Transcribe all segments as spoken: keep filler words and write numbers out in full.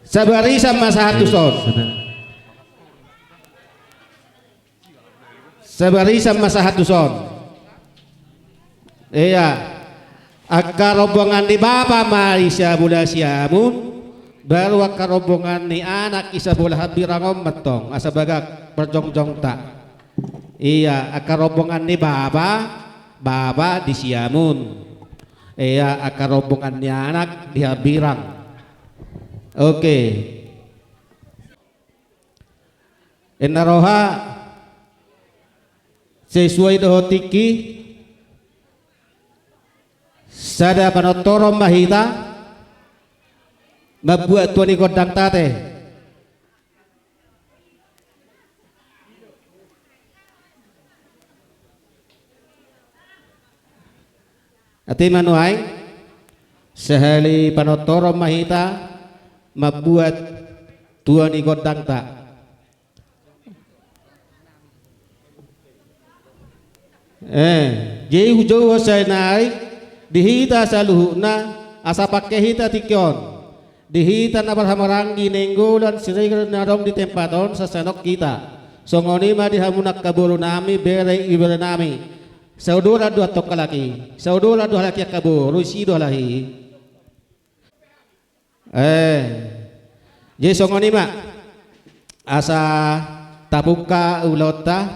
Sabarisan ma sahat tuson. Sabarisan ma sahat tuson. Ia, angka rombongan ni bapa ma di sabola siamun, baru angka rombongan ni anak di sabola hambirang on ma tong, asa bagak parjongjongta. Ia, angka rombongan ni bapa, bapa di siamun. Ia, angka rombongan ni anak di hambirang. Oke. Inna roha, sesuai dohot tingki, sada panortoron ma hita, mambuat tua ni gondang ta ate. Ate ma nuaeng, sahali panortoron ma hita mambuat tua ni gondang ta. Eh, jadi hujou sai nai di hita saluhutna, asa pangke hita tingki on. Di hita na marhahamaranggi nainggolan Siregar na adong di tempat on, sasanon hita. Songon i ma di hamu na angka boru nami, bere ibebere nami. Saudara do antong halak i, saudara do halak i angka boru, isi do halak i. Eh, jadi songon i ma. Asa tapungka ulaonta,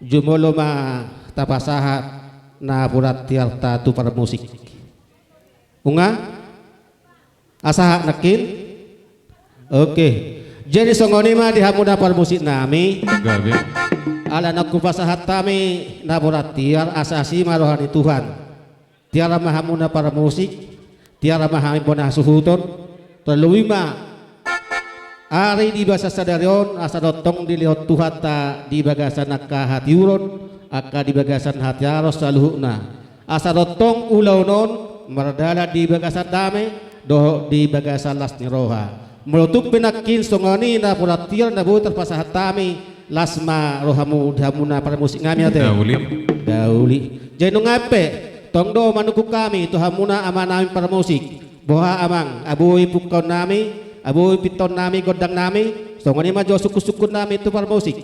jumolo ma tapasahat na puran tiarta tu parmusik. Nunga? Asa sahat nangkin? Oke. Jadi songon i ma di hamu na parmusik nami. Gabe. Ala naung hupasahat hami na puran tiar, asa asi ma roha ni Tuhan. Tiar ma hamu na parmusik, tiar ma hami bona hasuhuton, tarlumobi ma ari di bagasan sadari on, asa adong tong dilehon Tuhanta di bagasan angka hatiuron, angka di bagasan hatiaron saluhutna. Asa adong tong ulaon on mardalan di bagasan dame, dohot di bagasan las ni roha. Molo tung pe nangkin songon i na puran tiar na boi tarpasahat hami, las ma rohamu di hamu na parmusik nami ate. Dauli. Dauli. Jadi nunga pe, tong do manungkun hami tu hamu na ama nami parmusik. Boha amang, abo i pungkaon nami, abo i pintaon nami, gondang nami, songon i ma jo sungkun-sungkun nami tu parmusik.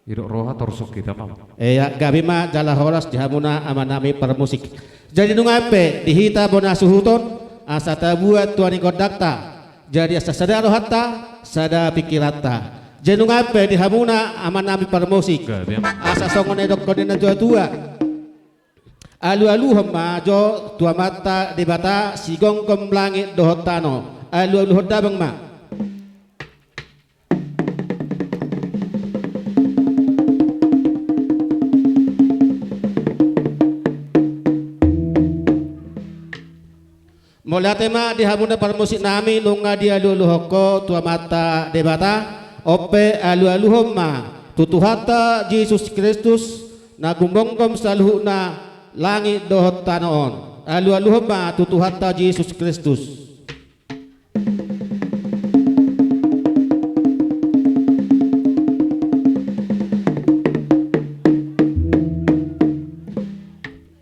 Didok roha torsok hita ma. Ia, gabe ma jala horas di hamu na ama nami parmusik. Jadi nunga pe di hita bona hasuhuton, asa tabuat tua ni gondangta. Jadi asa sada rohanta, sada pingkiranta. Jadi nunga pe di hamu na ama nami parmusik. Gabe. Asa songon na nidokkon ni na tua-tua. Alu-aluhon ma jo tu Amanta Debata sigomgom langit dohot tano. Alu-aluhon damang ma. Mauliate ma di hamu na parmusik nami, nunga dialu-aluhon ho tu Amanta Debata. On pe alu-aluhon ma tu Tuhanta Jesus Kristus na gumomgom saluhutna langit dohot tano on. Alu-aluhon ma tu Tuhanta Jesus Kristus.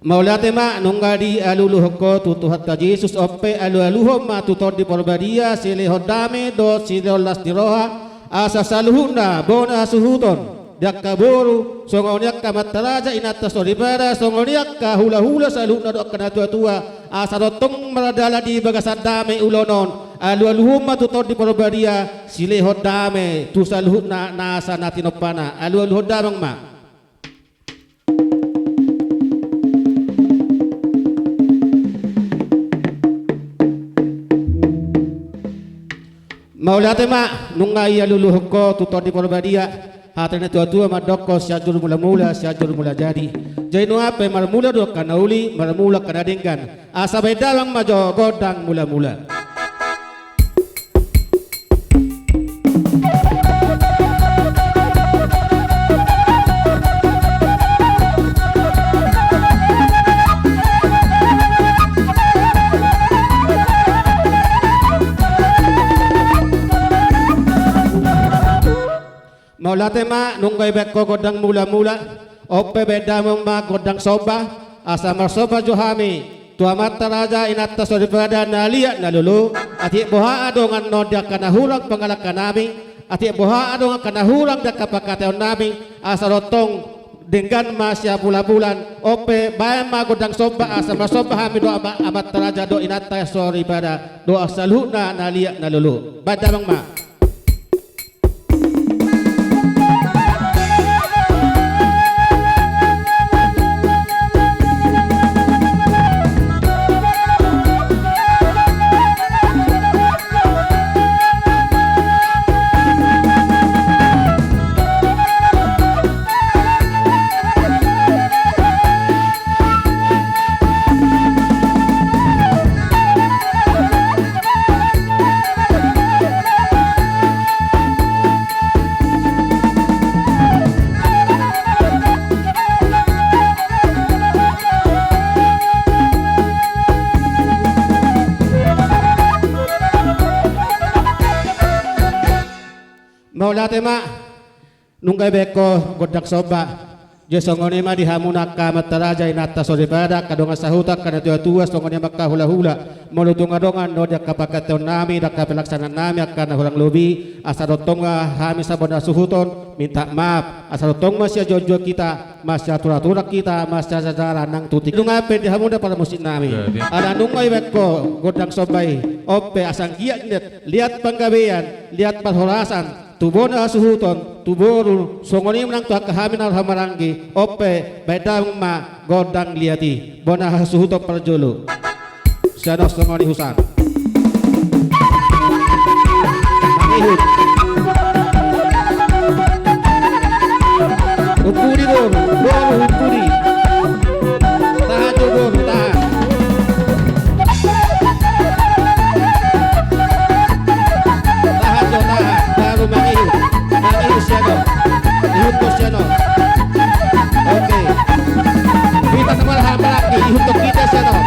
Mauliate ma nunga dialu-aluhon ho tu Tuhanta Jesus. On pe alu-aluhon ma tu Tondi Parbadia silehon dame dohot silehon las ni roha, asa saluhutna bona hasuhuton di angka boru, songon i angka amanta raja, inanta soripada, songon i angka hula-hula saluhutna dohot angka na tua-tua, asa adong tong mardalan di bagasan dame ulaon on. Alu-aluhon ma tu Tondi Parbadia silehon dame tu saluhutna nasa na tinompana. Alu-aluhon damang ma. Mauliate ma nunga dialu-aluhon ho tu Tondi Parbadia. Hata ni na tua-tua mandok, Sianjur Mula-mula, Sianjur Mula-jadi. Jadi nunga pe marmula do angka na uli, marmula angka na denggan. Asa bahen damang ma jo gondang mula-mula. Mauliate ma nunga dibahen ho gondang mula-mula. On pe bahen damang ma gondang somba, asa marsomba jo hami Tu amanta raja, inanta soripada, na liat na lolo, atik boha adong annon di angka na hurang pangalangka nami, atik boha adong angka na hurang di angka pangkataion nami, asa dohot tong denggan ma siapulapulan, on pe baen ma gondang somba asa marsomba hami dohot ama-, amanta raja dohot inanta soripada, dohot saluhutna na liat na lolo. Baen damang ma. Mauliate ma. Nunga dibaen ho gondang somba. Jadi songon i ma di hamu na angka amanta raja, inanta soripada, angka dongan sahuta, angka na tuatua, songon i ma angka hulahula. Molo tung adong annon di angka pangkataion nami, di angka pelaksanaan nami, angka na hurang lobi, asa dohot tong ma hami sabona suhuton minta maaf. Asa dohot tong masiajoanjoan hita, masiaturaturan hita, masiajajaran nang tutu. Nunga dibaen di hamu na parmusik nami. Ala nunga dibaen ho gondang somba i, on pe asa anggiat liat panggabean, liat parhorasan tu bona hasuhuton, tu boru, songon i ma nang tu angka hami na marhahamaranggi, on pe baen damang ma gondang liat i, bona hasuhuton parjolo. Sian on songon i husang. Mangihut. Umpudi boru, boru umpudi. Tahan jo boru, tahan. Tahan jo, tahan. Baru mangihut. Mangihut sian on. Ihuthon sian on. Oke. Hita na marhahamaranggi, ihuthon hita sian on.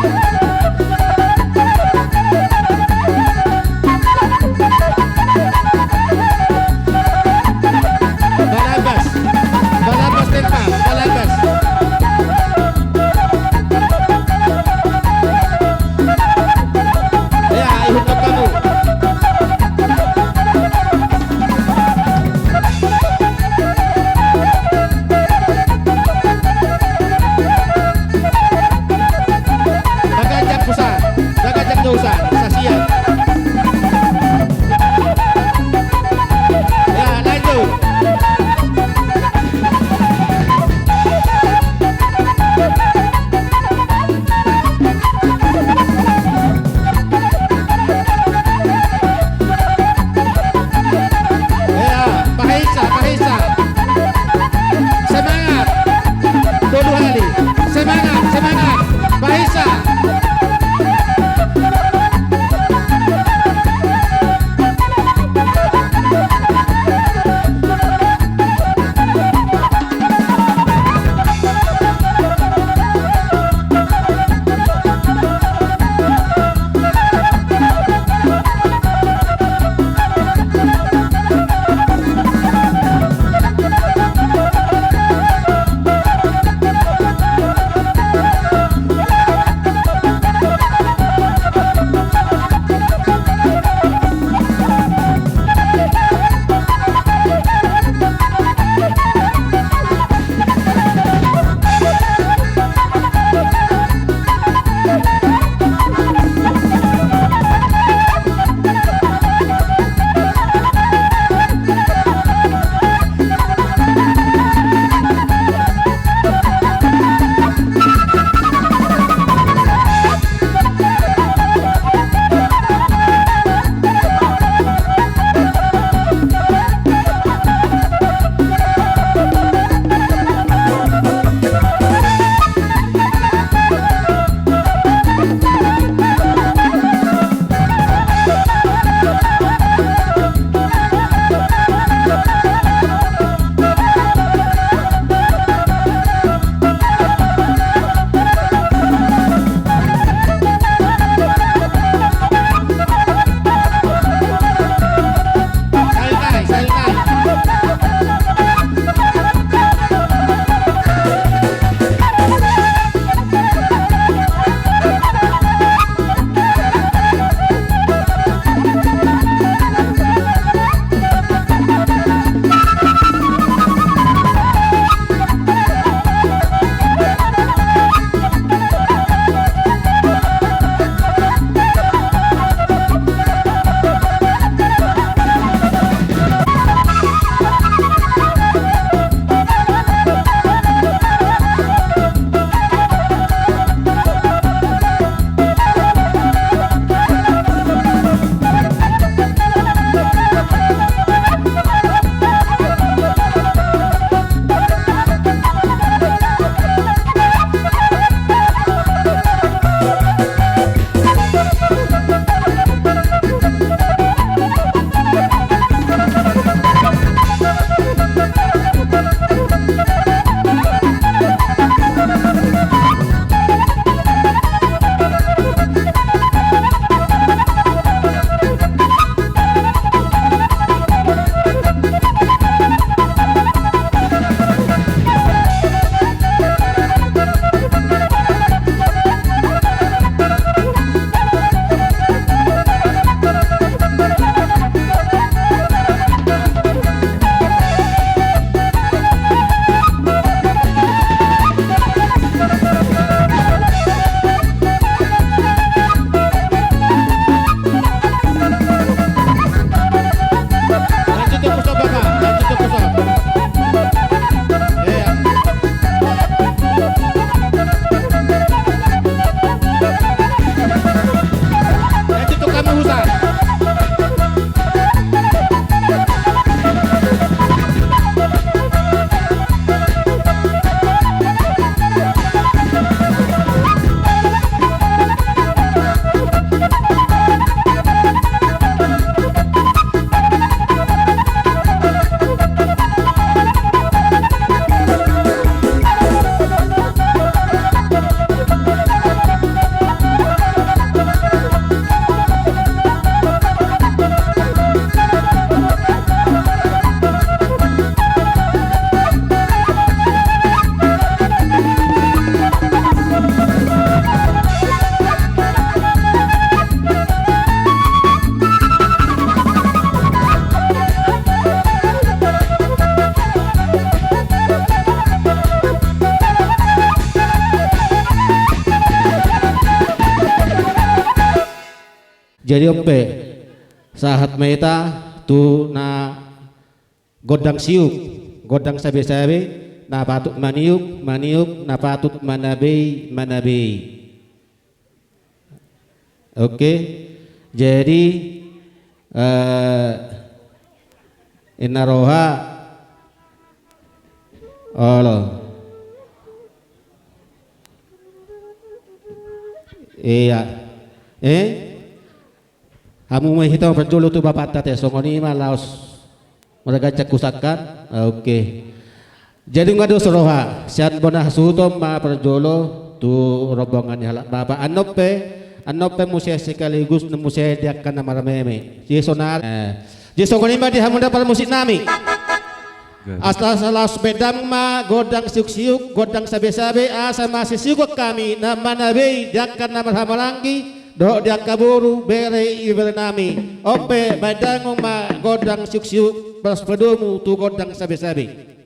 Balabas. Balabas, Tempa. Balabas. Ya, ihuthon hamu. Jadi on pe, sahat ma hita tu na gondang siuk, gondang sabe-sabe, na patut maniuk, maniuk, na patut manabei, manabei. Oke. Jadi, eh, inna roha, olo. Iya. Eh? Hamu ma hita parjolo tu bapanta te, songon i ma laos. Molo ganjang husangkan. Oke. Jadi nunga dos roha, sian bona hasuhuton ma parjolo tu rombongan ni halak bapa. Annon pe, annon pe muse sekaligus na muse di angka na marmeme. Jadi sonari, eh, jadi songon i ma di hamu na parmusik nami. Asa laos baen damang ma gondang siuk-siuk, gondang sabe-sabe, asa masisiukon hami na manabei di angka na marhahamaranggi, dohot di angka boru, bere, ibebere nami. On pe, baen damang ma gondang siuk-siuk, laos padomu tu gondang sabe-sabe.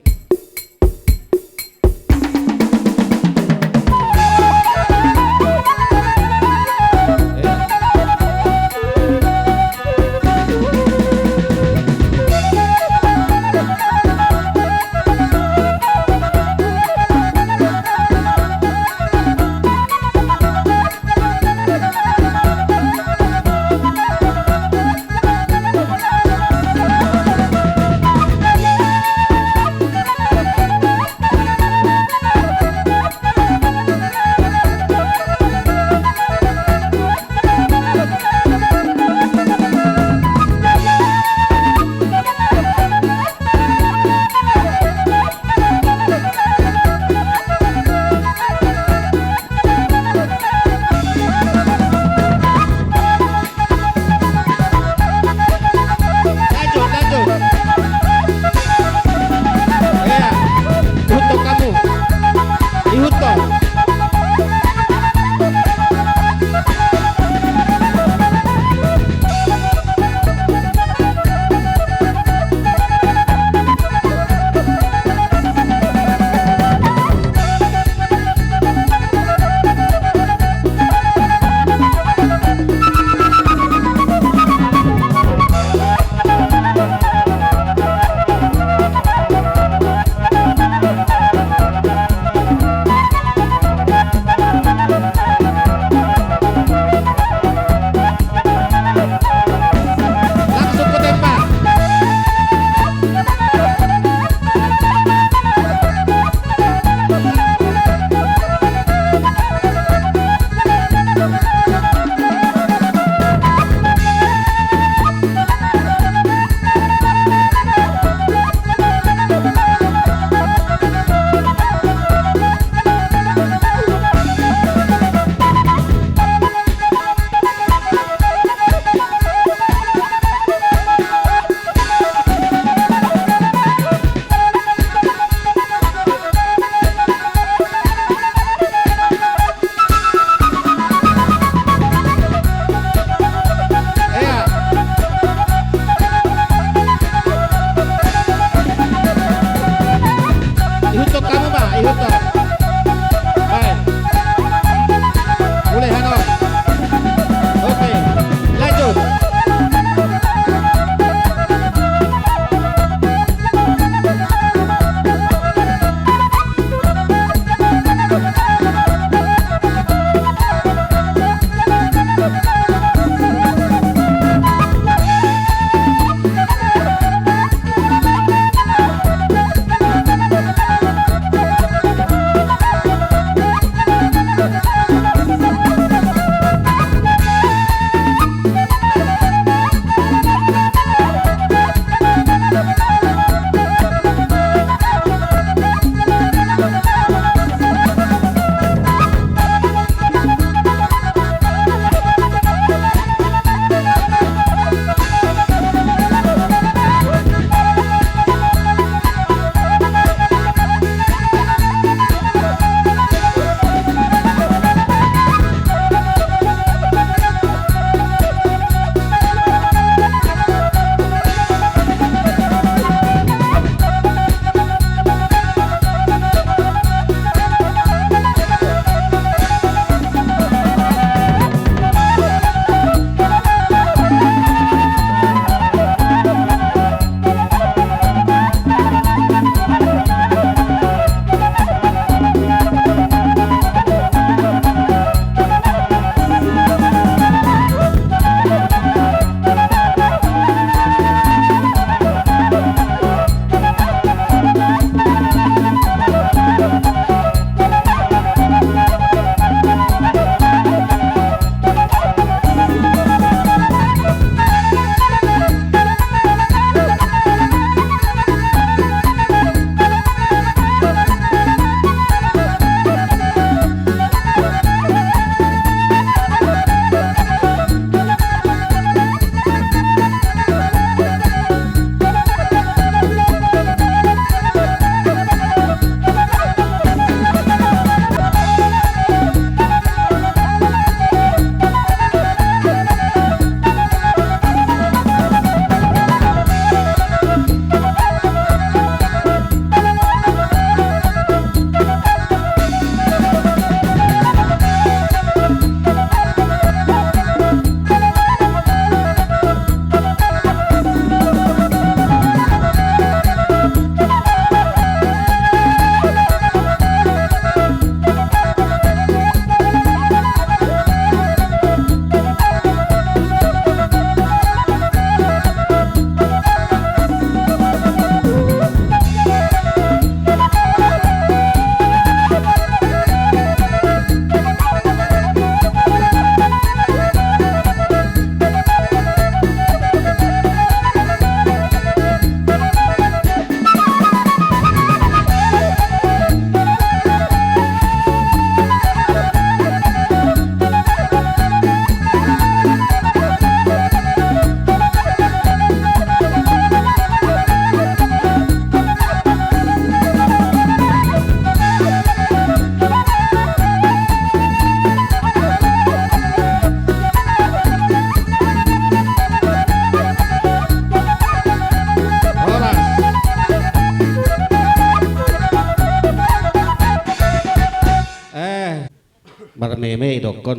Meme idokkon.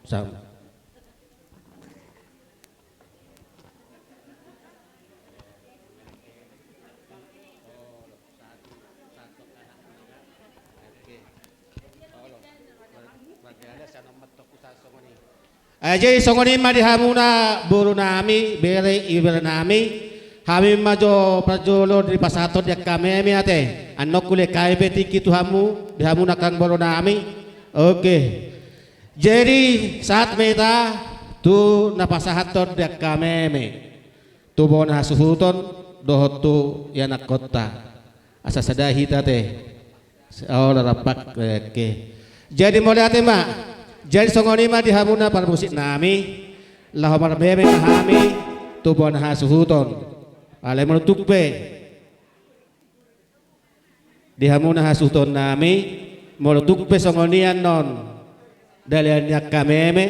Sam. Jadi songon i ma di hamuna boru nami, bere, ibebere nami. Hami ma jo parjolo dipasahathon di angka meme ate. Annon hulehon hami pe tingki tu hamu, di hamuna angka boru nami. Oke. Jadi sahat ma hita tu na pasahathon di angka meme. Tu bona hasuhuton dohot tu ianakkonta. Asa sada hita ate. Olo, rap, oke. Jadi mauliate ma. Jadi songon i ma di hamuna parmusik nami. Laho marmeme ma hami tu bona hasuhuton. Alai molo tung pe di hamuna hasuhuton nami, molo tung pe songon i annon dalihan ni angka meme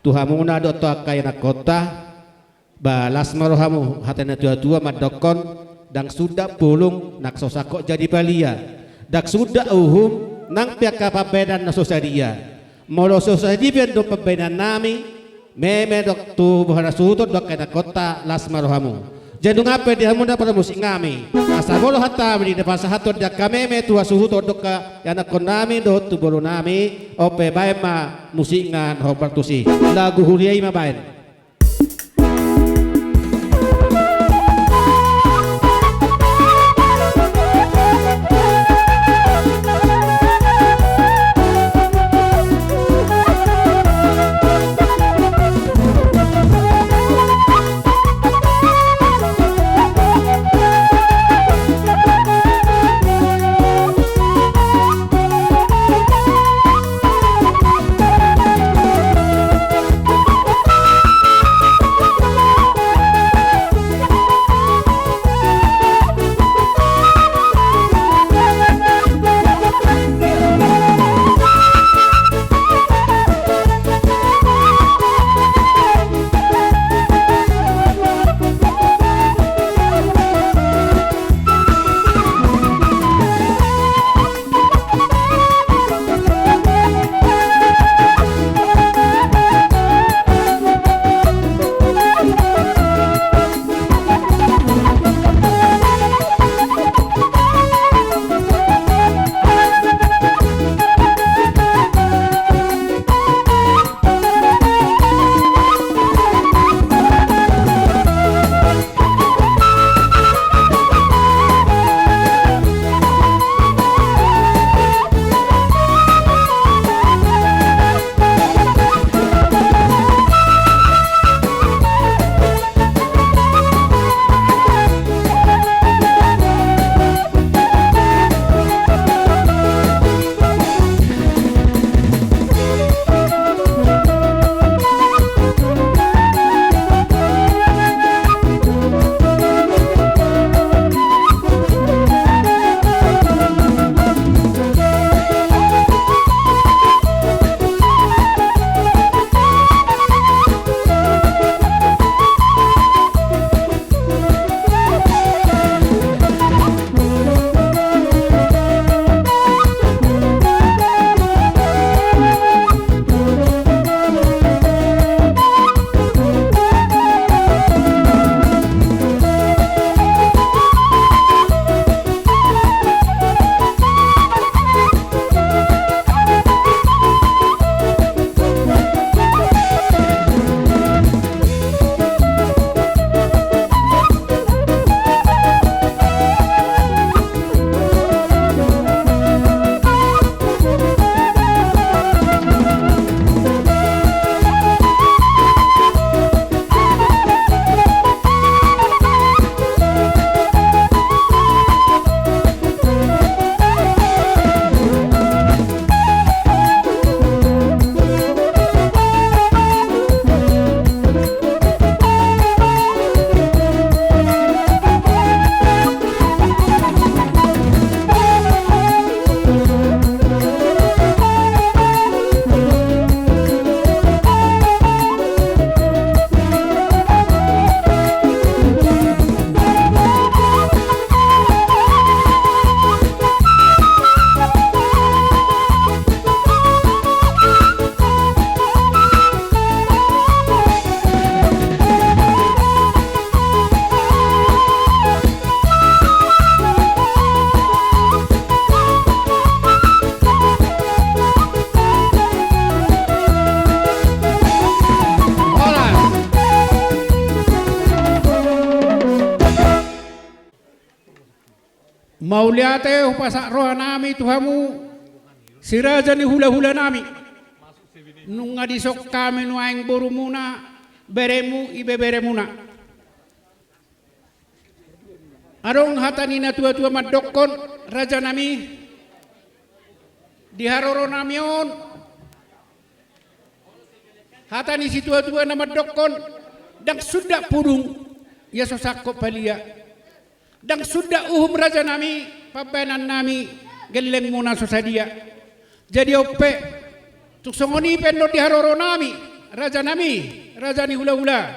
tu hamuna dohot tu angka ianakkonta, ba las ma rohamu, hata ni natuatua mandokkon, ndang suda bulung nang so sangkot jadi palia, ndang suda uhum nang pe angka pambahenan na so sadia. Molo so sadia pe annon pambahenan nami, meme dohot tu bona hasuhuton dohot angka ianakkonta, las ma rohamu. Jadi nunga pe di hamuna parmusik nami, asa molo hata nami di na pasahathon di angka meme tu hasuhuton dohot angka ianakkon nami dohot tu boru nami, on pe baen ma musikna na hombar tusi. Lagu huria i ma baen. Mauliate hupasahat rohanami tu hamu, si raja ni hulahulanami. Nunga dison hami nuaeng borumuna, beremu, ibeberemuna. Adong hata ni natuatua mandokkon, rajanami, di haroronami on. Hata ni situatua na mandokkon, ndang sundat pudung, ia so sangkot palia. Ndang sundat uhum, rajanami, pambaenannami, gellengmuna so sadia. Jadi on pe, tung songon i pe annon di haroronami, rajanami, raja ni hulahula.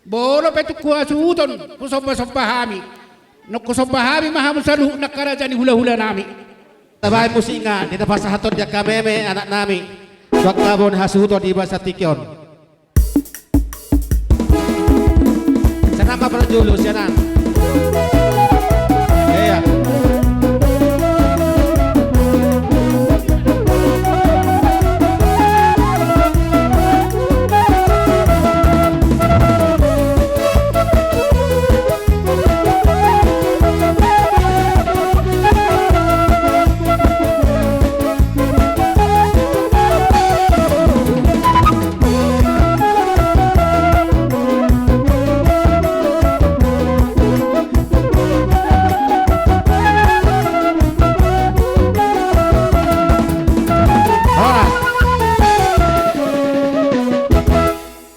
Molo pe tung huhasuhuton, husombasomba hami. Nunga husomba hami ma hamu saluhutna angka raja ni hulahulanami. Tabaen musikna, di na pasahathon di angka meme anaknami. Tu angka boan hasuhuton di bagasan tingki on. Sian na ma parjolo, sian na. Iya. Horas.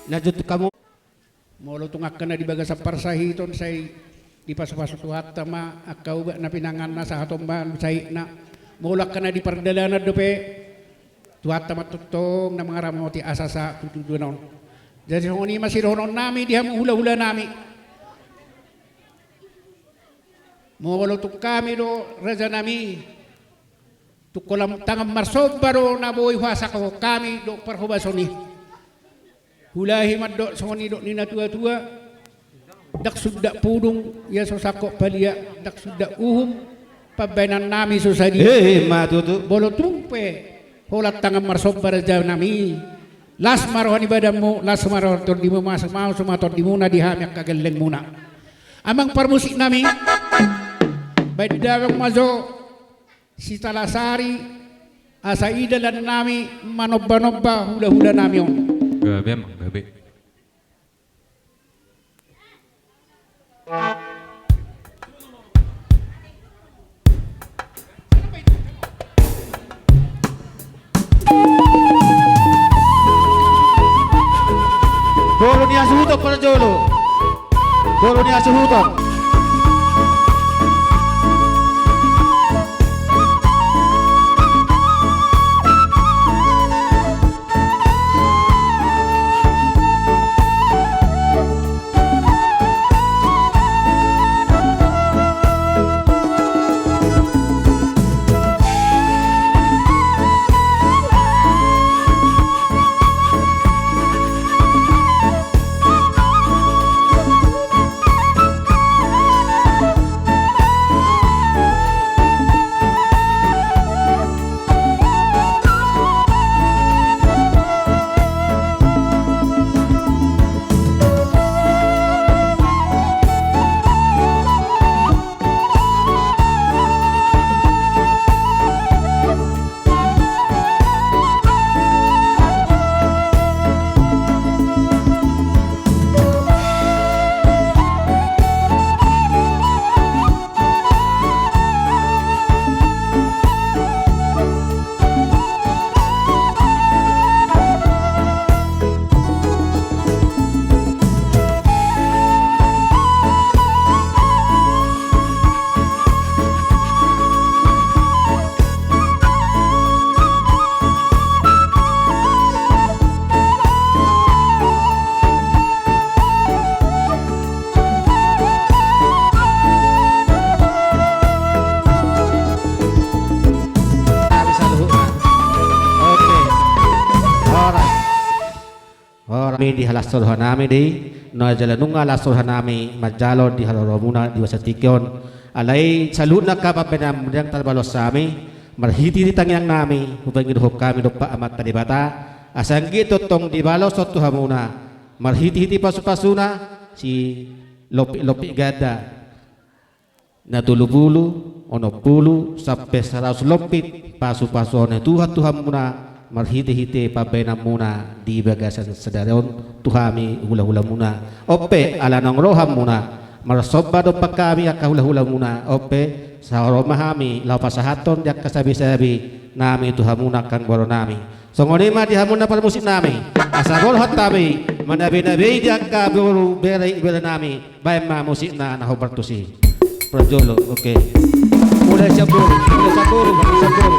Lanjut kamu. Molo tung angka na di bagasan parsahiton, sai dipasupasu Tuhanta ma angka ubat na pinanganna sahat on ma saitna. Molo angka na di pardalanan dope, Tuhanta ma tongtong na mangaramoti asa sahat tu tujuan on. Jadi songon i ma sidohononnami di hamu hulahulanami. Molo tung hami do, rajanami, tung holan tangan marsomba do na boi hupasahathon hami dohot parhobason i. Huulahi mandok songon nidok ni natuatua: Ndang sundat pudung, ia so sangkot palia, ndang sundat uhum, pambaenannami so sadia. Eh, ima tutu. Molo tung pe holan tangan marsomba, rajanami, las ma roha ni badanmu, las ma roha ni tondimu, mauas ma tondimuna di hami angka gellengmuna. Amang parmusiknami, baen damang ma jo si Talasari, asa i dalannami manombanomba hulahulanami on. Gabe, amang, gabe. Boru ni hasuhuton parjolo. Boru ni hasuhuton. Oke. Horas. Horas. Nami di las ni rohanami di, na jala nunga las ni rohanami manjalo di haroromuna di bagasan tingki on. Alai saluhutna angka pambaenanmuna ndang tarbalos hami, marhitehite tangiangnami hupangidohon hami dompak Amanta Debata, asa anggiat tongtong dibalos on tu hamuna marhitehite pasupasuna si lompitlompit ganda. Na tolu pulu, onom pulu, sampe saratus lompit, pasu-pasuon ni Tuhan tu hamuna, marhite-hite pambahenanmuna di bagasan sadari on, tu hami hula-hulamuna. On pe, ala naung ro hamuna, marsomba dompak hami angka hula-hulamuna, on pe, sai ro ma hami, laho pasahathon di angka sabi-sabi, nami tu hamuna angka boru nami. Songon i ma di hamuna parmusik nami. Asa boru hot hami, manabe-nabe di angka boru bere-bere nami. Baen ma musikna na hombar tusi. Parjolo, oke. Mulai siap boru, mulai siap boru, siap boru.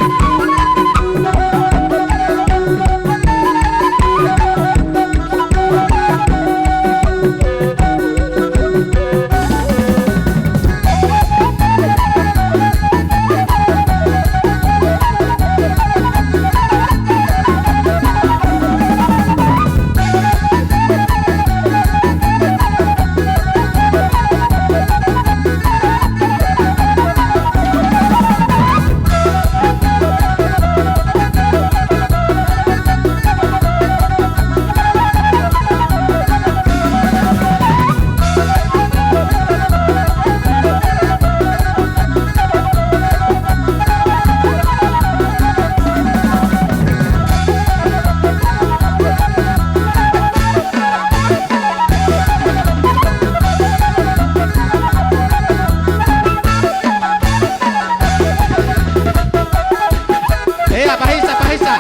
Ea, pahisa, pahisa.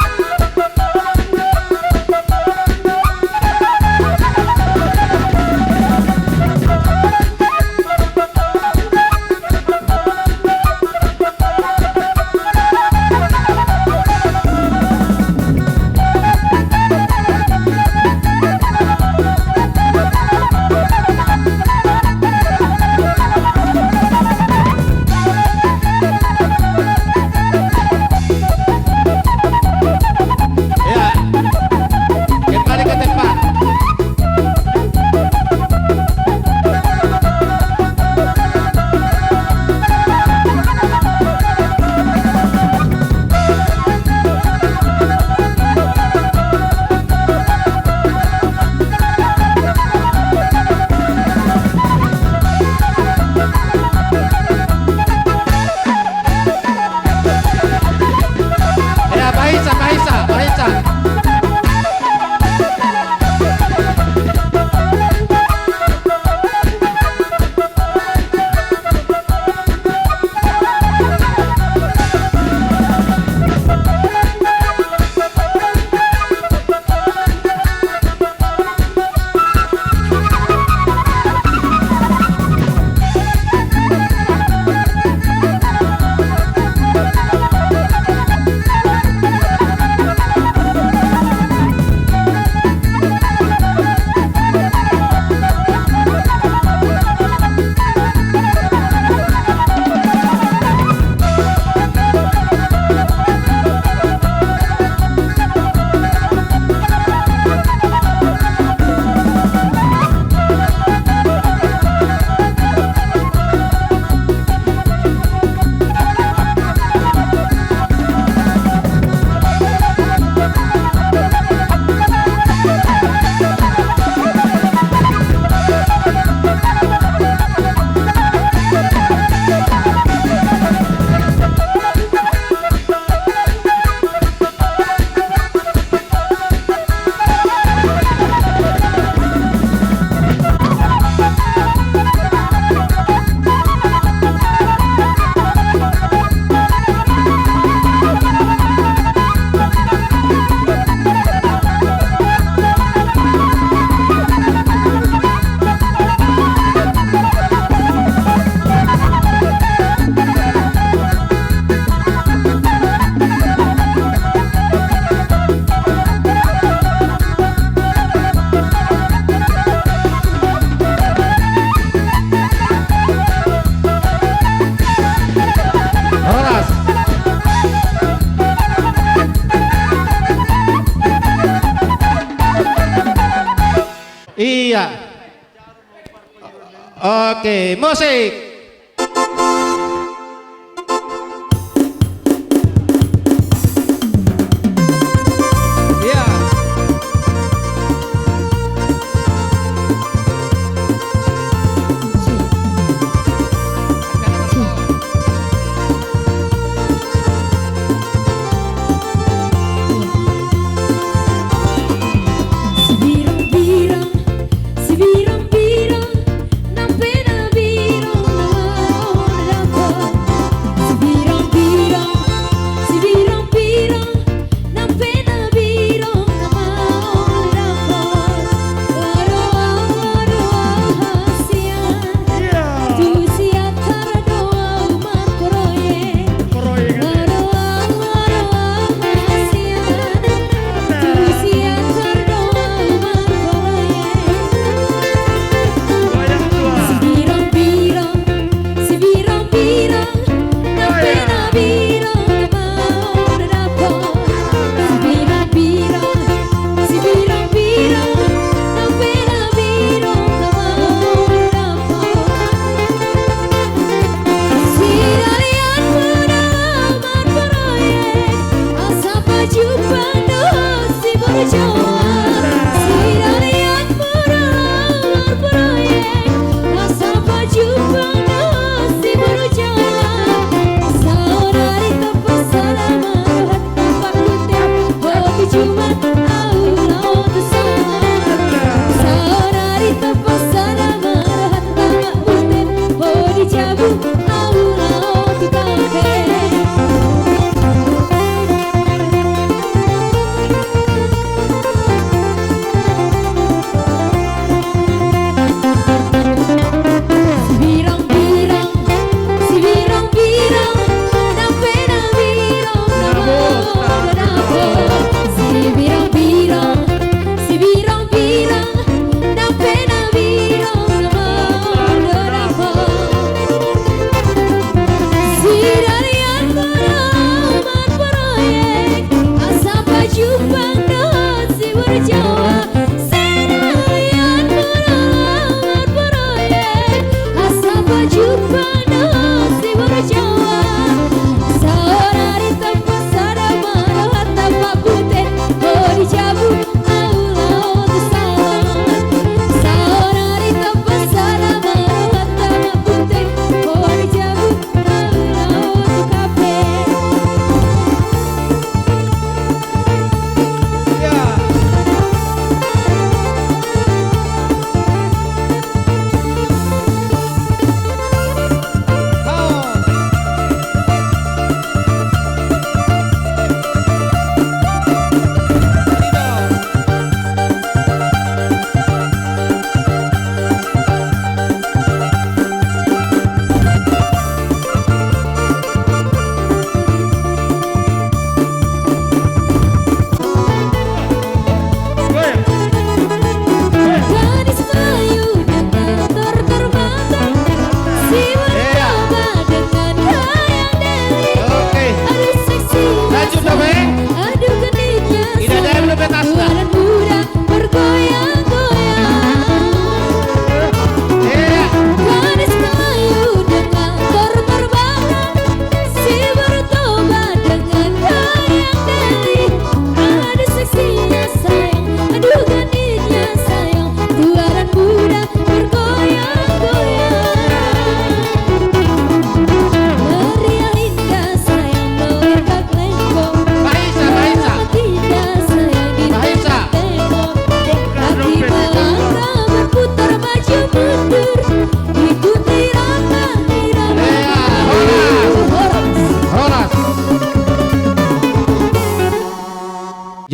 Ya. Kembali ke tempat. Ya, pahisa, pahisa, pahisa. Horas. Iya. Oke, musik. Iya.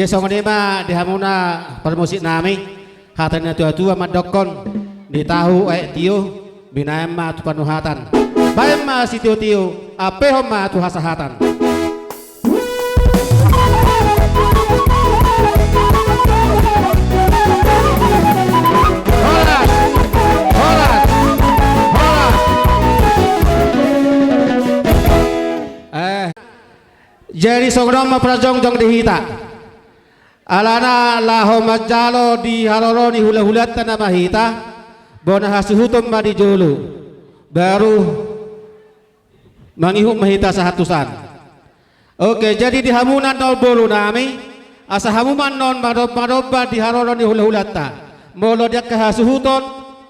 Songon i ma di hamuna parmusik nami, hata ni na tua-tua mandokkon, di tahu aek tio, binaen ma tu panuhatan. Baen ma sitio-tio, ampehon ma tu hasahatan. Horas! Horas! Horas! Eh, jadi songon on ma parjongjong di hita. Alana laho manjalo di haroro ni hula-hulanta nama hita, bona hasuhuton ma di jolo. Baru mangihut ma hita sahat tusan. Oke, jadi di hamuna annon boru nami, asa hamu ma annon manom-manomba di haroro ni hula-hulanta. Molo di angka hasuhuton,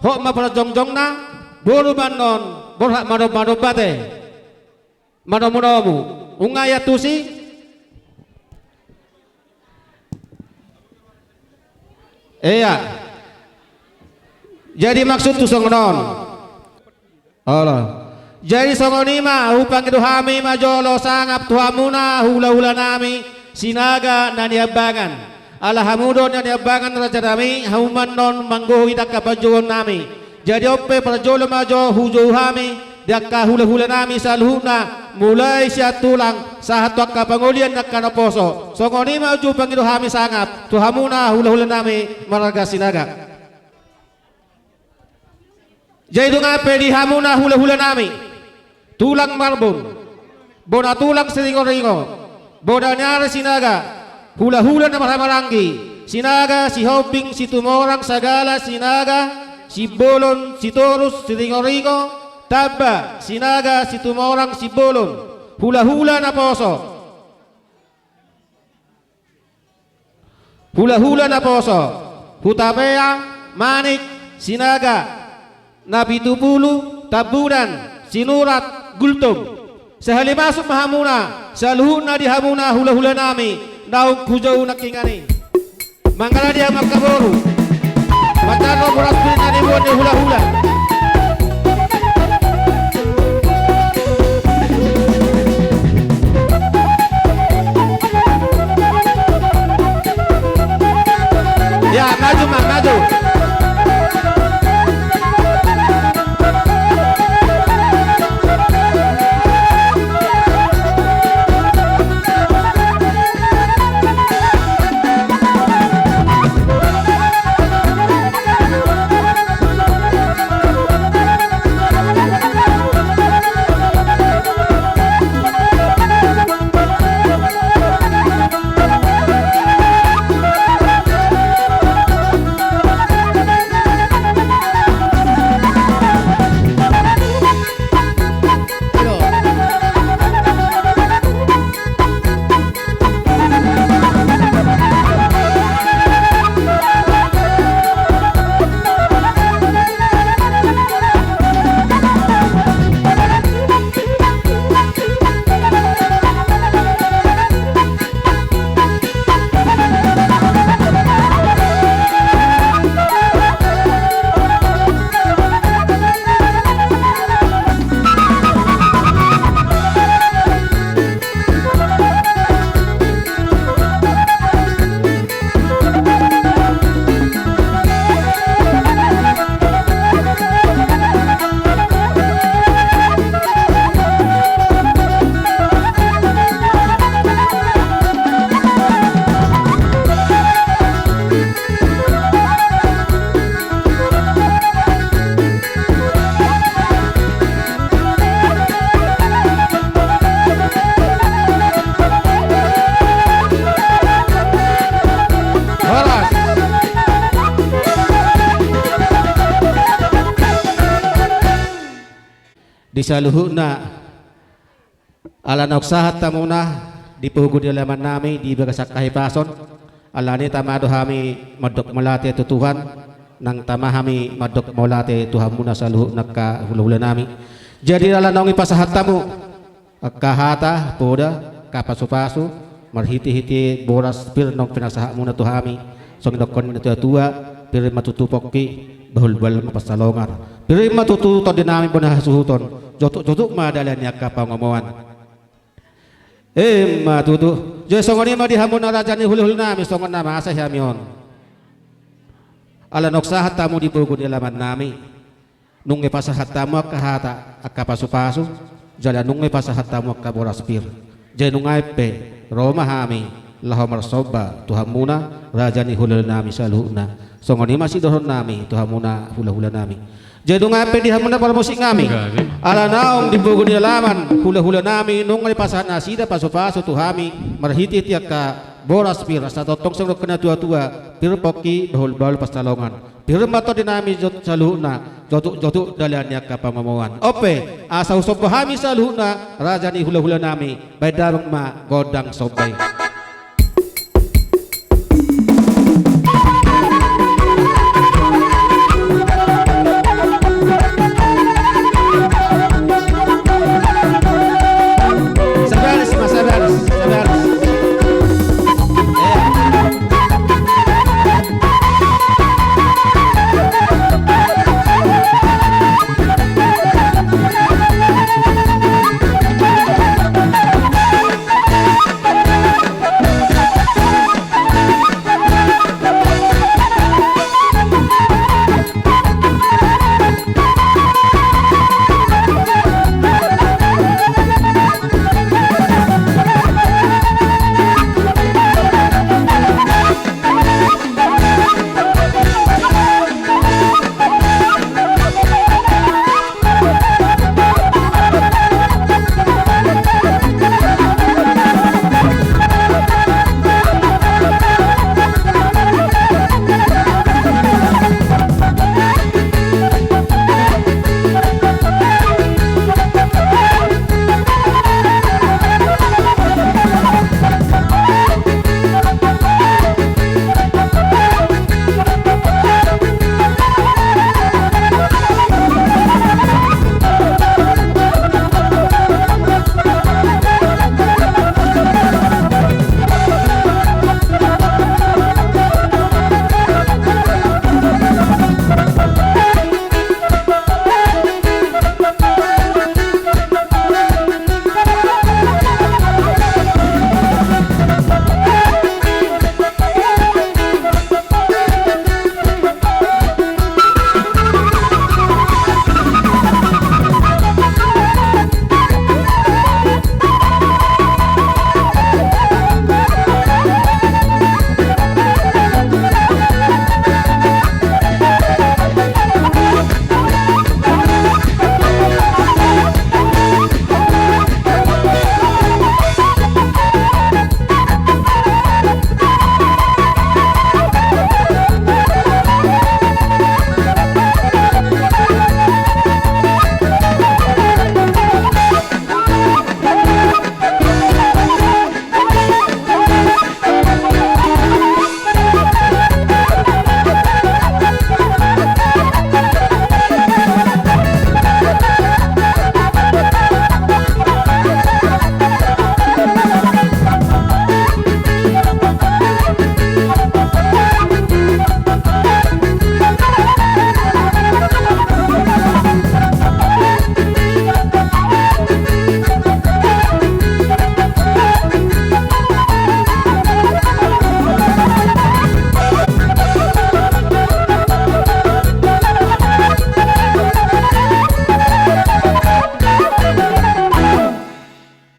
hot ma parjongjongna, boru ma annon, borhat manom-manomba te. Manomu-nomu. Nunga iantusi? Ia. Jadi maksudhu songon on. Olo. Jadi songon i ma, hupangido hami ma jolo sangap tu hamuna hula-hula nami Sinaga na niambangan. Ala hamu do na niambangan raja nami, hamu ma annon manggohi di angka panjouon nami. Jadi on pe parjolo ma jo hujou hami di angka hula-hula nami saluhutna, mulai sian tulang sahat tu angka pangolian ni angka naposo. Songon i ma uju pangido hami sangap tu hamuna hula-hula nami marga Sinaga. Jadi dongan pe di hamuna hula-hula nami, tulang Marbun, bona tulang Siringo-ringo, bona ni ari Sinaga, hula-hula na marhaha-maranggi, Sinaga, Sihombing, Situmorang, Sagala, Sinaga, Simbolon, Sitorus, Siringo-ringo, Tamba, Sinaga, Situmorang, Simbolon, hula-hula naposo. Hula-hula naposo, Hutapea, Manik, Sinaga, Napitupulu, Tambunan, Sinurat, Gultom. Sahali masuk ma hamuna, saluhutna di hamuna hula-hula nami, naung hujou nangkiningan i. Mangala di hamu angka boru. Manjalo boras pir na niboan ni hula-hula. Ya, maju, Mang, maju. Horas. Di saluhutna, ala naung sahat hamuna di pogu ni alaman nami di bagasan hahipason, alani tama do hami mandok mauliate tu Tuhan, nang tama hami mandok mauliate tu hamuna saluhut angka hula-hula nami. Jadi ala naung dipasahat hamu angka hata poda, angka pasu-pasu, marhite-hite boras pir naung pinasahatmuna tu hami, songon nidok ni na tua-tua, pir ma tutu pongki, bahul-bahul ma pansalongan. Pir ma tutu tondi nami bona hasuhuton, jotuk-jotuk ma dalan ni angka pangomoan. Emma tutu. Jadi songon i ma di hamu na raja ni hulahula nami, songon na masa hami on. Ala naung sahat hamu di pogu ni alaman nami, nunga pasahat hamu angka hata, angka pasupasu, jala nunga pasahat hamu angka boras pir. Jadi nunga pe ro ma hami laho marsomba tu hamuna raja ni hulahula nami saluhutna. Songon i ma sidohonon nami tu hamuna hulahula nami. Jadi nunga pe di hamuna parmusik nami, ala naung di pogu ni alaman hulahula nami nunga dipasahat nasida pasupasu tu hami marhitehite angka boras pir, asa tongtong songon nidok ni natuatua, pir pongki, bahulbahul pansalongan. Pir ma tondi nami saluhutna, jotukjotuk dalan ni angka pangomoan. On pe, asa husomba hami saluhutna raja ni hulahula nami, bahen damang ma gondang somba i. Sabar, sabar, sabar.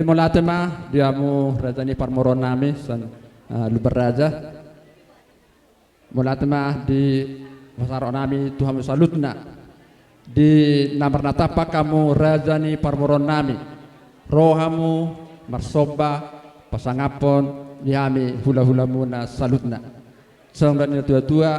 Mauliate ma di hamu raja ni parboruon nami sian, eh, Lumban Raja. Mauliate ma di pasahaton nami tu hamu saluhutna. Di na marnatampak hamu raja ni parboruon nami, ro hamu marsomba pasangaphon di hami hulahulamuna saluhutna. Songon nidok ni natuatua,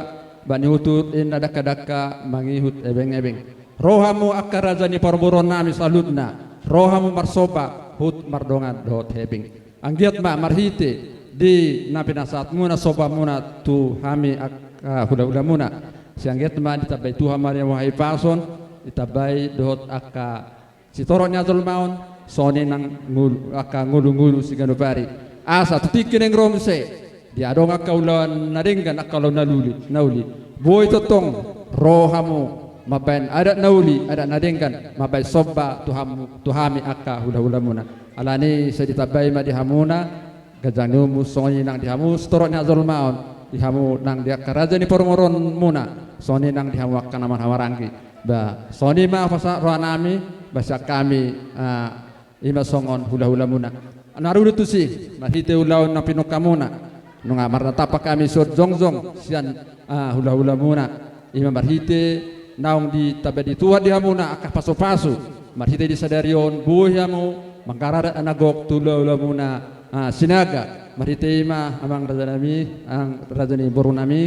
bahen ni hutur inna dakdadak mangihut ebengebeng. Ro hamu angka raja ni parboruon nami saluhutna, ro hamu marsomba huhut mardongan dohot hepeng. Anggiat ma marhite di na pinasahatmuna sombamuna tu hami angka hulahulamuna, sai anggiat ma ditambai Tuhan ma di hamu hahipason, ditambai dohot angka sitorop ni hajolmaon, songon i nang ngolu, angka ngolungolu siganup ari. Asa tu tingki naeng ro muse, dia adong angka ulaon na denggan, angka ulaon na uli, na uli, boi tongtong ro hamu mambahen adat na uli, adat na denggan, mambahen somba tu hamu, tu hami angka hulahulamuna. Alani i sai ditambai ma di hamuna ganjang ni umur, songon i nang di hamu sitorop ni hajolmaon, di hamu nang di angka raja ni parumaenmuna, songon i nang di hamu angka na marhahamaranggi. Ba songon i ma hupasahat rohanami, ba sian hami, ah, i ma songon hulahulamuna. Na ro do tusi, marhite ulaon na pinungkamuna, nunga marnatampak hami sian jongjong sian, ah, hulahulamuna. I ma marhite naung ditamba ni Tuhan di hamuna angka pasupasu, marhite di sadari on boi hamu manggararat na gok tu hulahulamuna, ah, Sinaga. Marhite i ma amang rajanami, amang raja ni borunami,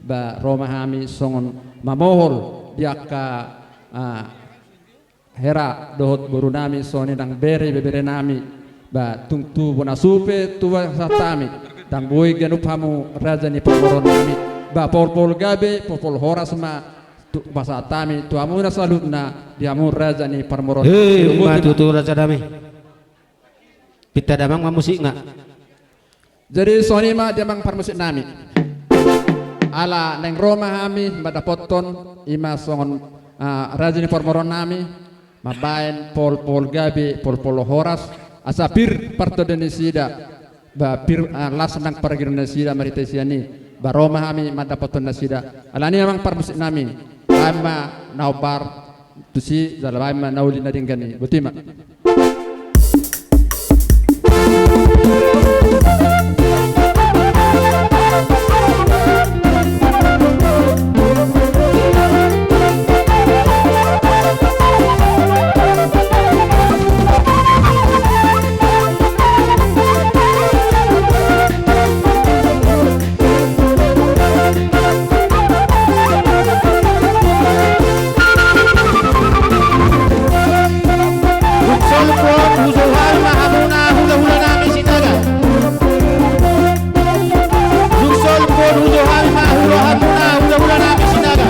ba ro ma hami songon mamohol di angka, ah, hera dohot borunami, songon i nang bere ibeberenami. Ba tung tu bona supe tu pasahatnami, ndang boi ganup hamu raja ni parumaennami. Ba polpol gabe, polpol horas ma tu pasahatnami tu hamuna saluhutna, di hamu raja ni parumaen. Hei, ma tutu rajanami. Pinta damang ma musikna. Jadi songon i ma di amang parmusiknami. Ala naeng ro ma hami mandapothon i ma songon, ah, raja ni parumaennami, mambaen polpol gabe, polpol horas, asa pir partondionnasida, ba pir, ah, las nang pargironnasida marhite sian i. Ba ro ma hami mandapothon nasida. Alani i amang parmusiknami, baen ma na hombar tusi jala baen ma na uli na denggan i. Boti ma. Dung solpon hujou hami ma hamuna hulahulanami Sinaga. Dung solpon hujou hami ma hula hamuna hulahulanami Sinaga.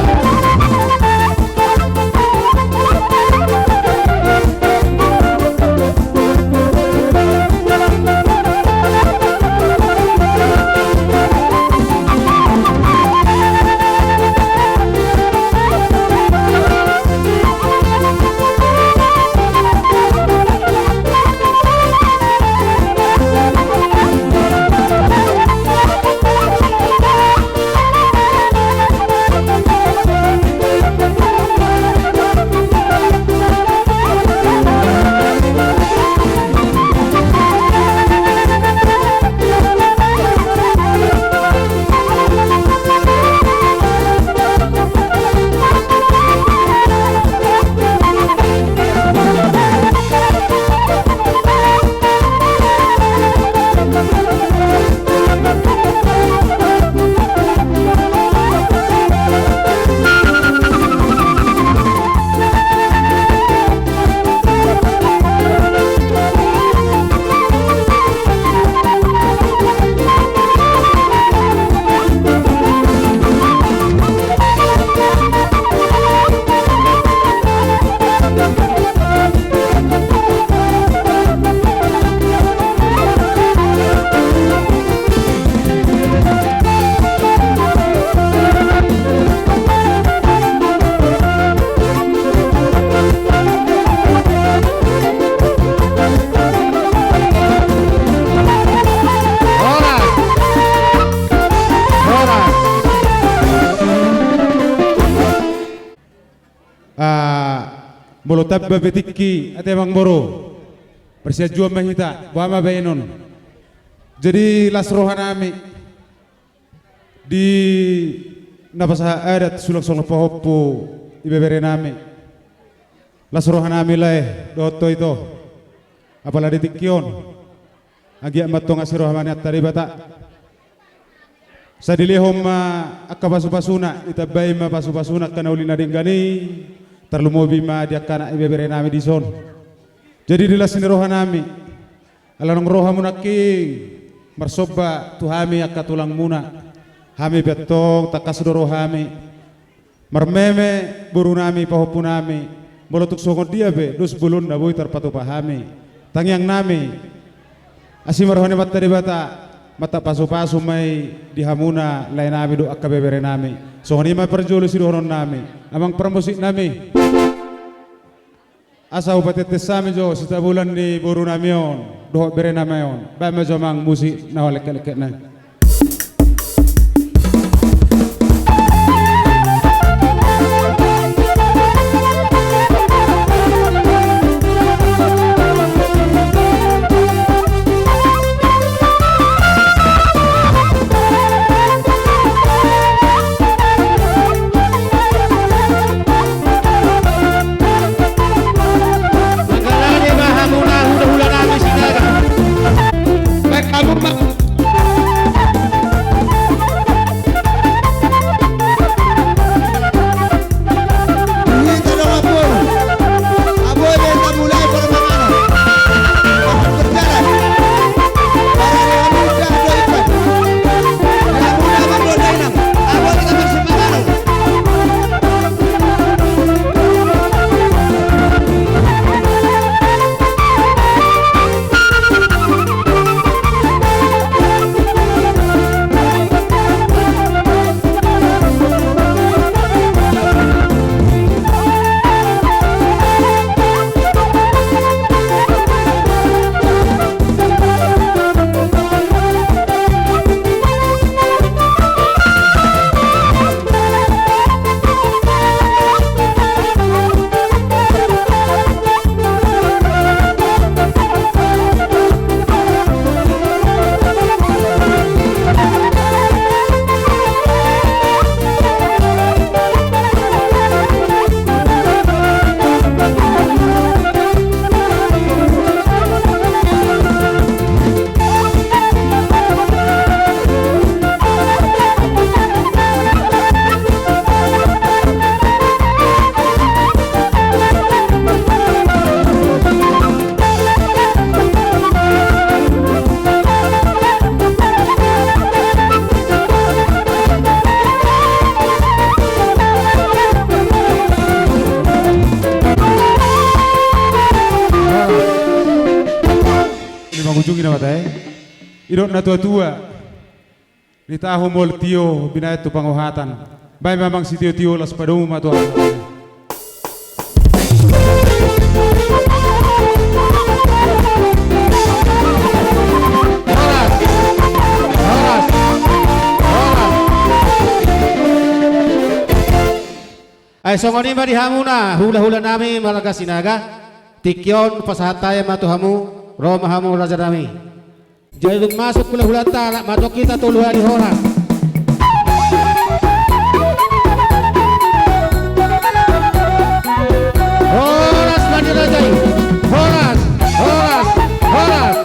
Horas. Horas. Ah, molo tamba be tingki, ate amang boru. Marsianjuan ma hita, boha ma baenon. Jadi las rohanami di na pasahat adat sulang songon pahompu ibeberenami. Las rohanami lae dohot ho ito. Apala di tingki on. Anggiat ma antong asi roha ni Amanta Debata. Sai dilehon ma angka pasupasuna, ditambai ma pasupasuna angka na uli na denggan i, tarlumobi ma di angka anak ibeberenami dison. Jadi di las ni rohanami, ala naung ro hamu nangkin marsomba tu hami angka tulangmuna. Hami pe antong tangkas do rohami marmeme borunami pahompunami, molo tung songon dia pe dos bolon na boi tarpatupa hami. Tangiangnami, asi ma roha ni Amanta Debata, mantap pasupasu ma i di hamuna laenami dohot angka beberenami. Songon i ma parjolo sidohononnami, amang parmusiknami. Asa hupatentes hami jo sitabulan ni borunami on. dohot bere nami on. Baen ma jo amang musik na lekelekna i. Mangkatai ma hamuna hulahula nami Sinaga. Baen hamu ma. Mangujungi na mata, eh. Didok na tuatua. Ritahu molo tio binahen tu pangohatan. Baen ma amang sitiotio, las padomu ma tu ahu. Horas. Horas. Horas. Ai songon i ma di hamuna hulahula nami marga Sinaga. Tingki on pasahat hami ma tu hamu, ro ma hamu raja nami. Jadi dung masuk hulahulanta, rap ma tong hita tolu hali horas. Horas ma di raja i. Horas, horas, horas.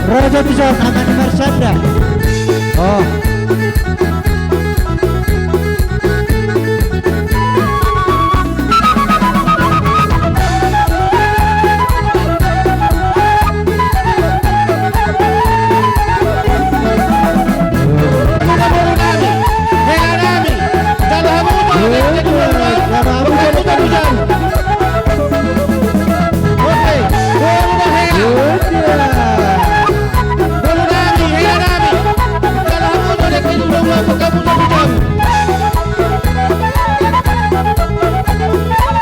Raja Tusan, Amani Marsanda. Oh.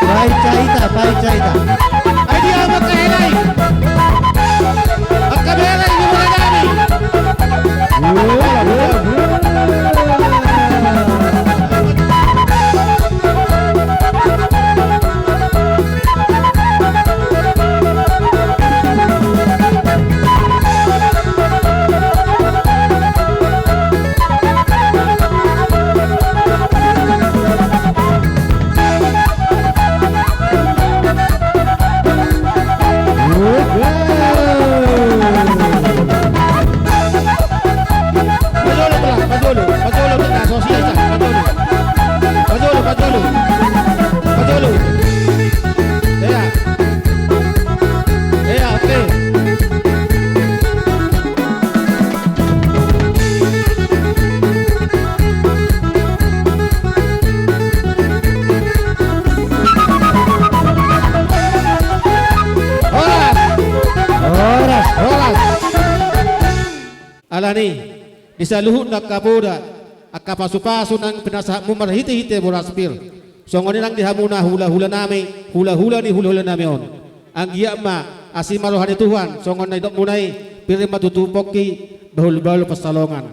Baen carita, baen carita. Ai dia angka hela i. Angka hela i, di mana nami? Horas. Horas. Horas. Alani, di saluhutna angka poda, angka pasupasu nang pinasahatmu marhitehite boras pir. Songon i nang di hamuna hulahula nami, hulahula ni hulahula nami on. Anggiat ma asi ma roha ni Tuhan, songon na nidokmuna i, pir ma tutu pongki, bahulbahul pansalongan.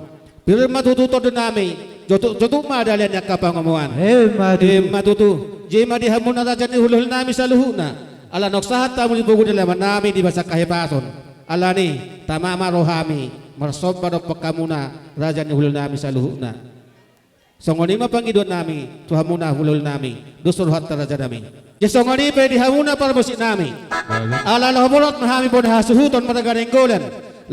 Pir ma tutu tondi nami, jotukjotuk ma dalan ni angka pangomoan. Emma tutu. Emma tutu. Jadi ma di hamuna raja ni hulahula nami saluhutna. Ala naung sahat hamu di pogu ni alaman nami di bagasan hahipason. Alani, tama ma rohami, marsomba dompak hamuna, raja ni hulahula nami saluhutna. Songon i ma pangidoan nami tu hamuna hulahula nami, dos rohanta raja nami. Jadi songon i pe di hamuna parmusik nami. Ala laho borhat ma hami bona hasuhuton marga Nainggolan.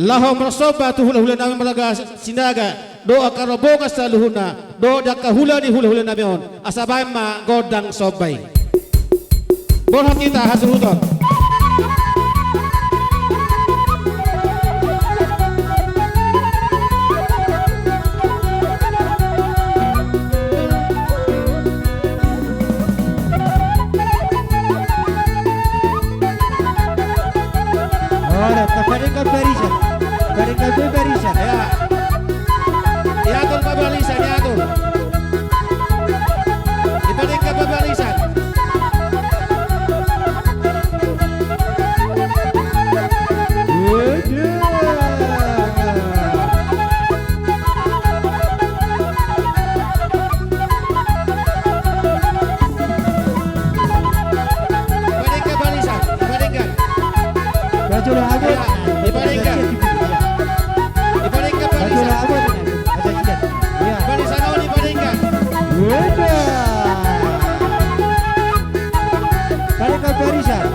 Laho marsomba tu hulahula nami marga Sinaga, dohot angka rombongan saluhutna, dohot di angka hula ni hulahula nami on. Asa baen ma gondang somba i. Borhat hita hasuhuton. Ora, tapadenggan barisan. Padenggan be barisan. Ya. Diatur pe barisan, diatur. Dipadenggan pe barisan. Dipadenggan barisan, dipadenggan. Bajolo abot. Ya, dipadenggan. Dipadenggan barisan. Bajolo abot. Barisan on dipadenggan. Udah. Padenggan barisan.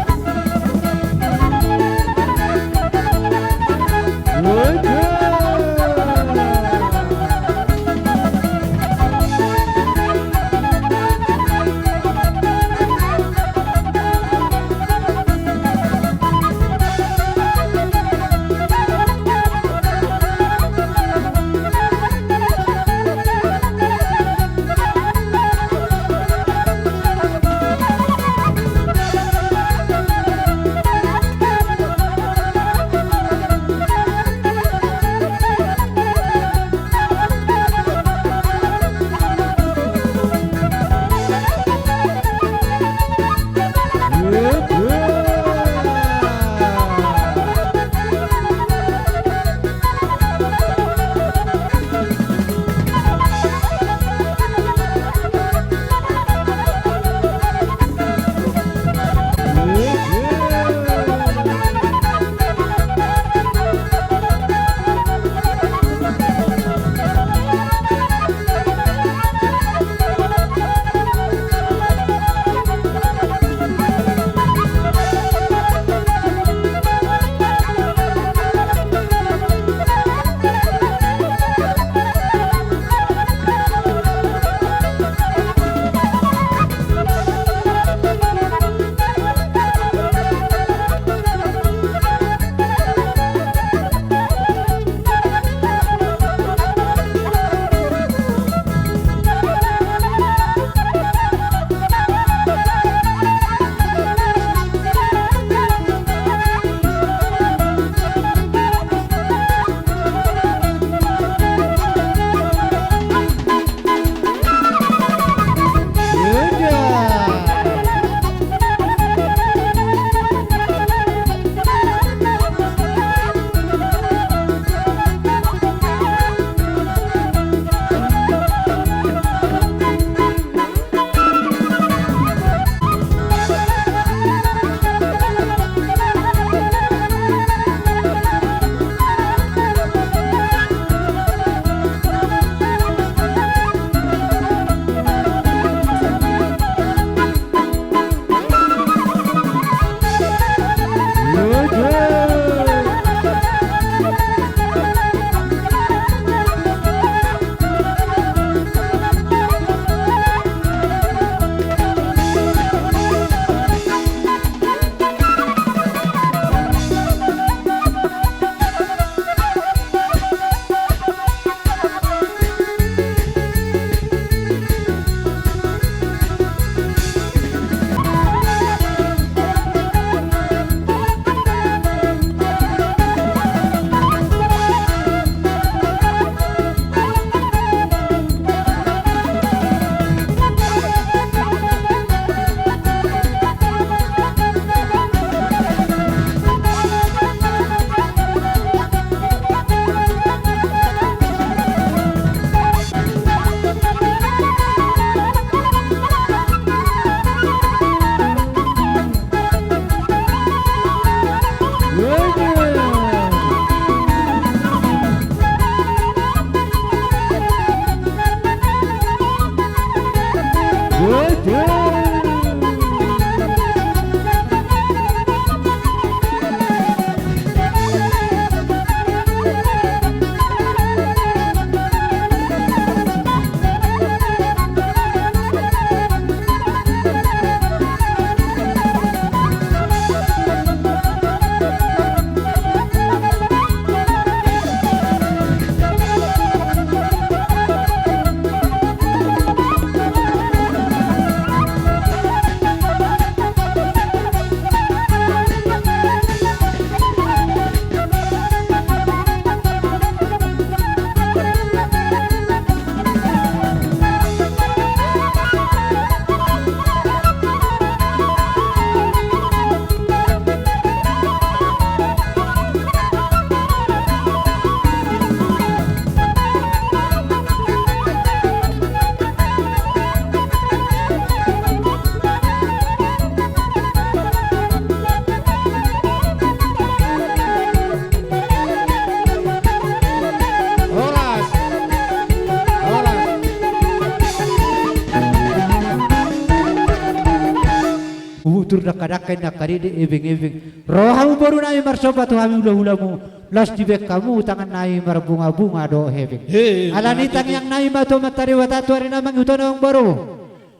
Dangka-dangka, inna angka dede, ebeng-ebeng. Ro hamu boru nami marsomba tu hami hula-hulamu, laos dibaen hamu tangan nami marbunga-bunga dohot hepeng. He, ala ni tangiang nami ma tu Amanta Debata tu ari na mangihut on, amang boru.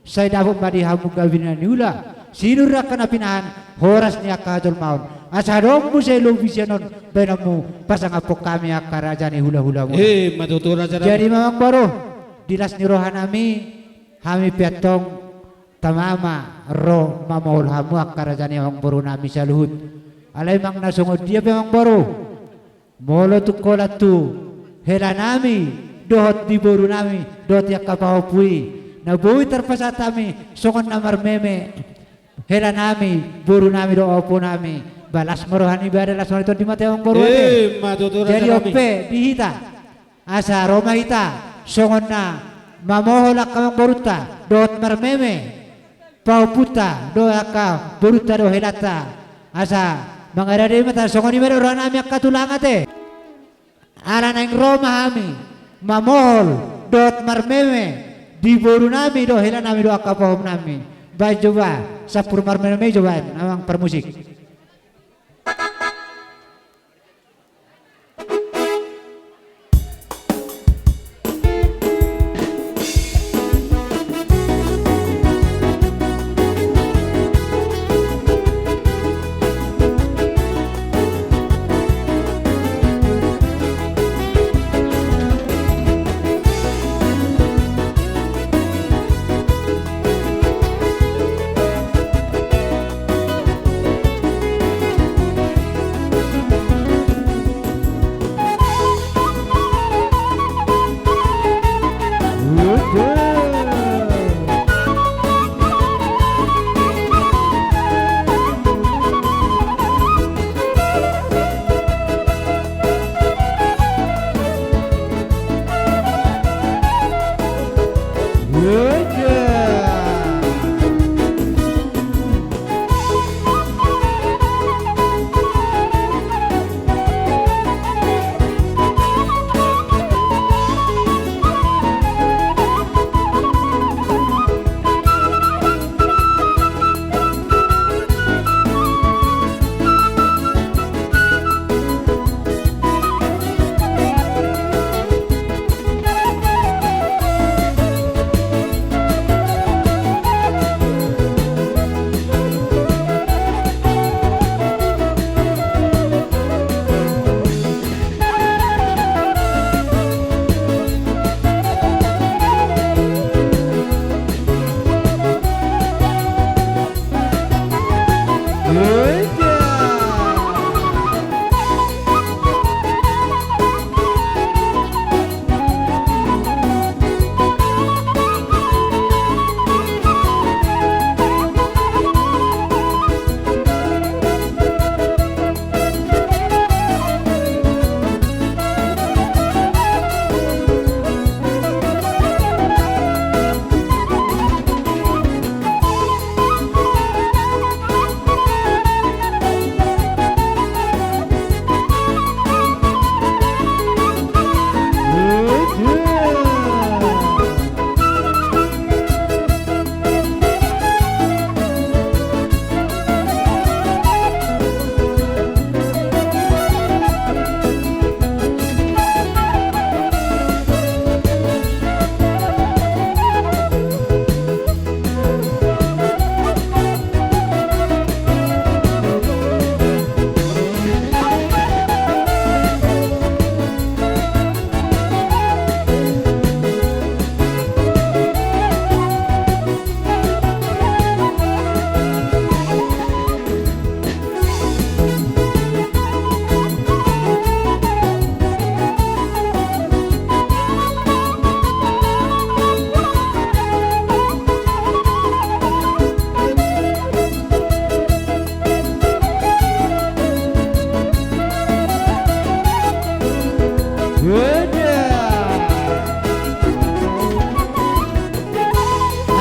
Sai dapot ma di hamu gabe na niula, sinur angka na pinahan, horas ni angka hajolmaon. Asa adong muse lobi sian on baenonmu, pasangaphon hami angka raja ni hula-hulamu. He, ma tutu, raja nami. Jadi ma, amang boru, di las ni roha nami, hami pe antong tama ma ro mamohol hamu angka raja ni amang boru nami saluhut. Alai manang na songon dia pe, amang boru, molo tung holan tu hela nami dohot di boru nami dohot di angka pahompu i, na boi tarpasahat hami songon na marmeme hela nami, boru nami dohot pahompu nami, ba las ma roha ni ibana, las ma roha ni tondi ma, amang boru, ate. He, ma tutu, raja nami. Jadi on pe di hita, asa ro ma hita songon na mamohol angka amang borunta dohot marmeme pahompunta dohot angka borunta dohot helanta. Asa mangaradei ma hita, songon i ma di roha nami, angka tulang, ate. Ala naeng ro ma hami mamohol dohot marmeme di boru nami dohot hela nami dohot angka pahompu nami. Baen jo ba, sampur marmeme jo baen, amang parmusik.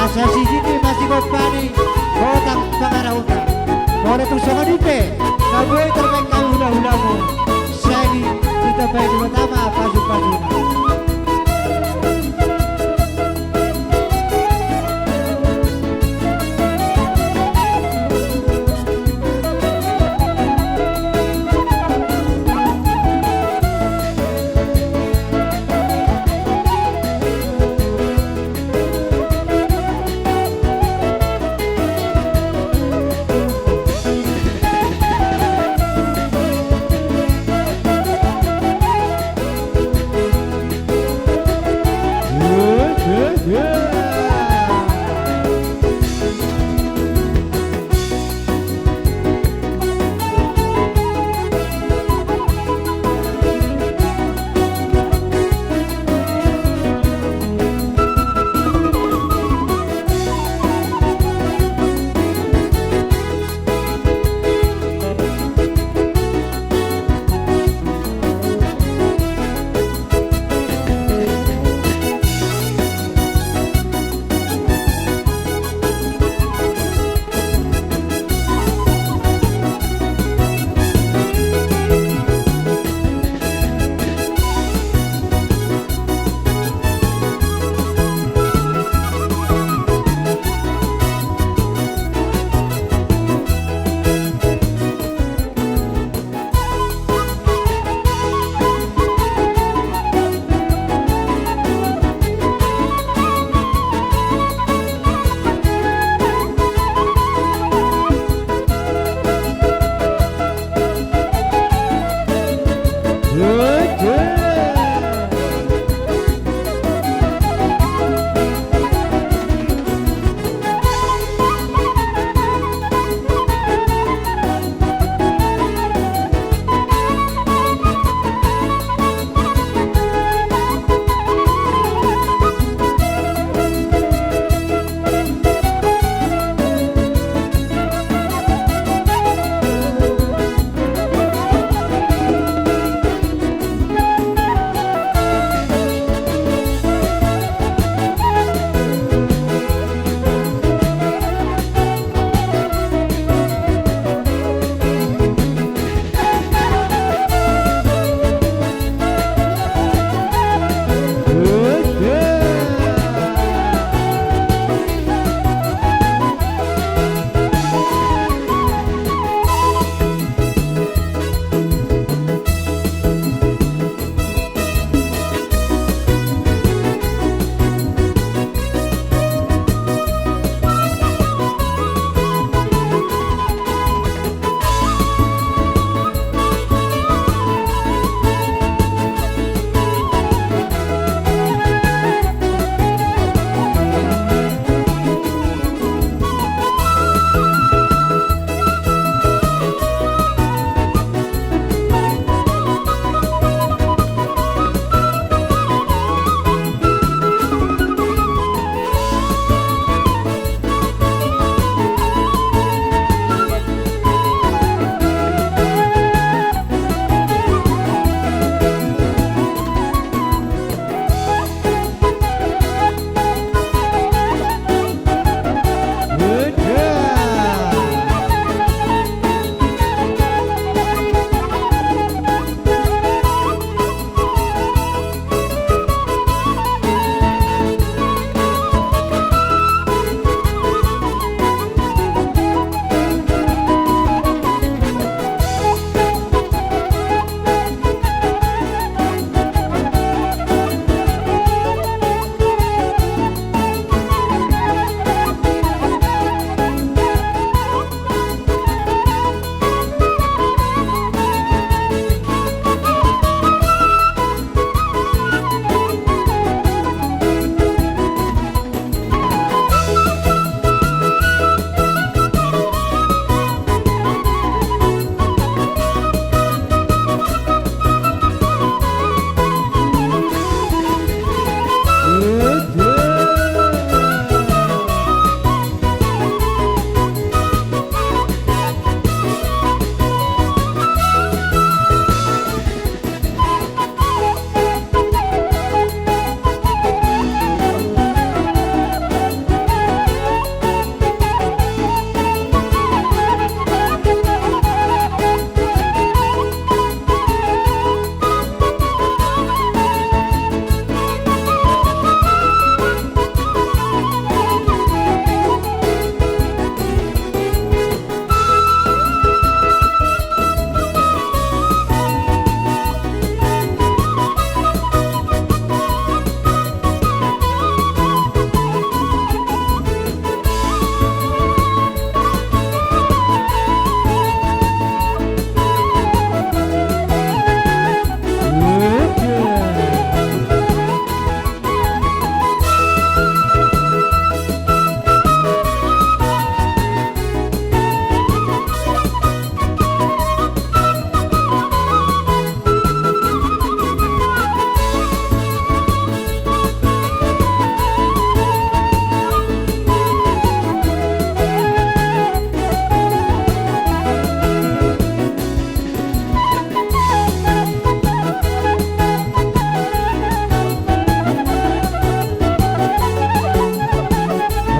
Asa sisini masigompani hotang pangarahutna. Molo tung songon i pe na boi tarbaen hami hula-hulamu, sai ditambai Debata ma pasu-pasuna.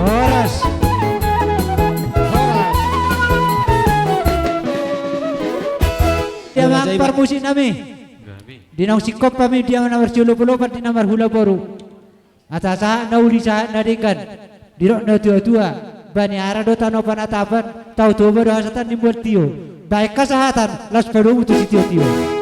Horas. Horas. Dia ma parmusik nami. Di naung singkop hami dia ma na marsiolopolopan di na marhula boru. Asa sahat na uli sahat na denggan, didok na tuatua, bani ara do tano panatapan, tao Toba do hasahatan ni mual tio. Baen hasahatan, laos padomu tu sitiotio.